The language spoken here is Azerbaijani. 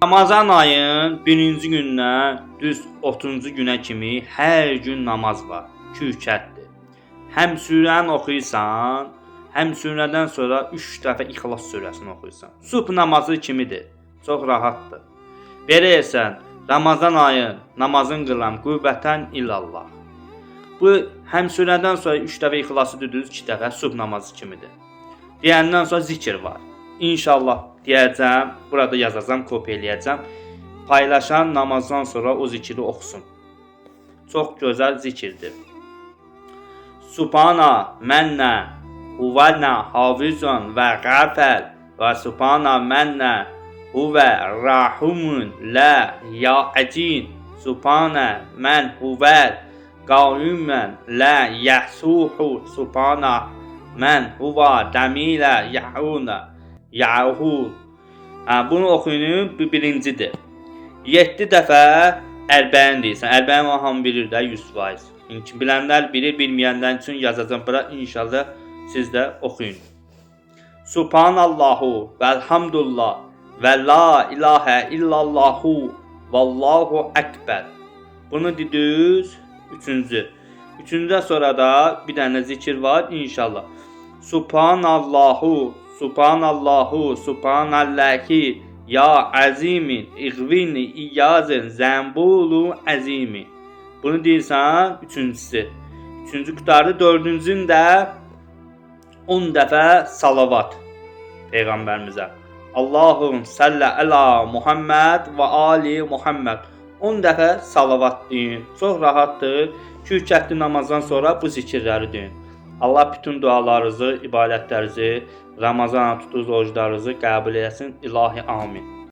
Ramazan ayın birinci gündən düz 30-cu günə kimi hər gün namaz var. 2 rükətdir. Həm surəni oxuyursan, həm surədən sonra 3 dəfə İxlas surəsini oxuyursan. Sübh namazı kimidir. Çox rahatdır. Belə etsən, Ramazan ayı namazın qılam qüvvətən ilallah. Bu həm surədən sonra 3 dəfə İxlası düdüz, 2 dəfə sübh namazı kimidir. Deyəndən sonra zikr var. İnşallah deyəcəm, burada yazacağam, kopya eləyəcəm. Paylaşan namazdan sonra o zikri oxusun. Çox gözəl zikirdir. Subhana mənnə huvənə hafizun və qəfəl və subhana mənnə huvə rahumun la ya'cin. Subhana mən huvəl qayyumən la yəhsuhu. Subhana mən huva dəmilə ya'una ya'hu. Ha, bunu oxuyun, bu birincidir. 7 dəfə Ərbəin deyirsən. Ərbəin hamı bilir də 100%. İndi bilənlər bilir, bilməyənlər üçün yazacağam bura. İnşallah siz də oxuyun. Subhanallahu vəlhamdulillah və la ilahə illallahu vallahu əkbər. Bunu dediniz üçüncü. Üçüncüdən sonra da bir dənə zikir var inşallah. Subhanallahu, Subhanallahu, Subhanallahi ya azimin iğvini iyazın zəmbulu azimi. Bunu deyirsən üçüncüsü. Üçüncü qutardı. Dördüncünün də 10 dəfə salavat Peyğəmbərimizə. Allahum salli əla Muhammed və ali Muhammed. 10 dəfə salavat deyin. Çox rahatdır. 2 rükətli namazdan sonra bu zikirləri deyin. Allah bütün dualarınızı, ibadətlərinizi, Ramazan tutduğunuz oruclarınızı qəbul eləsin. İlahi amin.